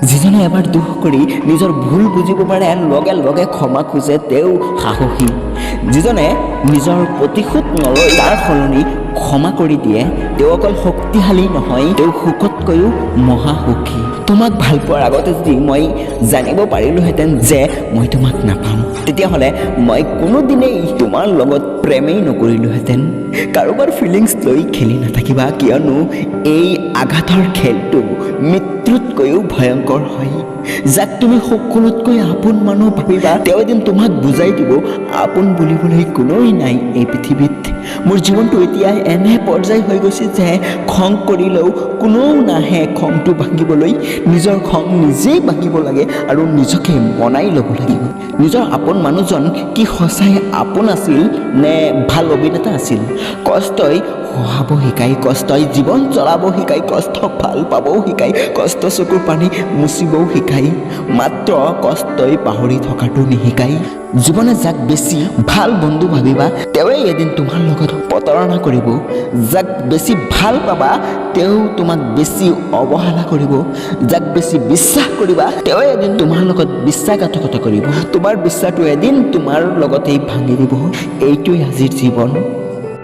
যিজনে এবাৰ দুখ কৰি নিজৰ ভুল বুজিব পাৰে, লগে লগে ক্ষমা খোজে, তেওঁ সাহসী। যিজনে নিজৰ প্ৰতিশোধ নলয়, তাৰ সলনি ক্ষমা কৰি দিয়ে, তেওঁ অকল শক্তিশালী নহয়, তেওঁ সুখতকৈও মহাসুখী। তোমাক ভাল পোৱাৰ আগতে যদি মই জানিব পাৰিলোহেঁতেন যে মই তোমাক নাপাম, তেতিয়াহ'লে মই কোনোদিনেই তোমাৰ লগত প্ৰেমেই নকৰিলোহেঁতেন। কাৰোবাৰ ফিলিংছ লৈ খেলি নাথাকিবা, কিয়নো এই আঘাতৰ খেলটো মৃত্যুতকৈও ভয়ংকৰ হয়। যাক তুমি সকলোতকৈ আপোন মানুহ ভাবিবা, তেওঁ এদিন তোমাক বুজাই দিব, আপোন বুলিবলৈ কোনোৱেই নাই এই পৃথিৱীত। মোৰ জীৱনটো এতিয়া এনে পৰ্যায় হৈ গৈছে যে খং কৰিলেও কোনেও নাহে খংটো ভাঙিবলৈ। নিজৰ খং নিজেই ভাঙিব লাগে আৰু নিজকে মনাই ল'ব লাগিব। নিজৰ আপোন মানুহজন কি সঁচাই আপোন আছিল নে ভাল অভিনেতা আছিল? কষ্টই সহাব শিকায়, কষ্টই জীৱন চলাব শিকায়, কষ্ট ভাল পাবও শিকায়, কষ্ট চকুৰ পানী মুচিবও শিকায়, মাত্ৰ কষ্টই পাহৰি থকাটো নিশিকায়। জীৱনে যাক বেছি ভাল বন্ধু ভাবিবা, তেওঁৱেই এদিন তোমাৰ লগত প্ৰতাৰণা কৰিব। যাক বেছি ভাল পাবা, তেওঁ তোমাক বেছি অৱহেলা কৰিব। যাক বেছি বিশ্বাস কৰিবা, তেওঁৱে এদিন তোমাৰ লগত বিশ্বাসঘাতকতা কৰিব। তোমাৰ বিশ্বাসটো এদিন তোমাৰ লগতেই ভাঙি দিব। এইটোৱেই আজিৰ জীৱন।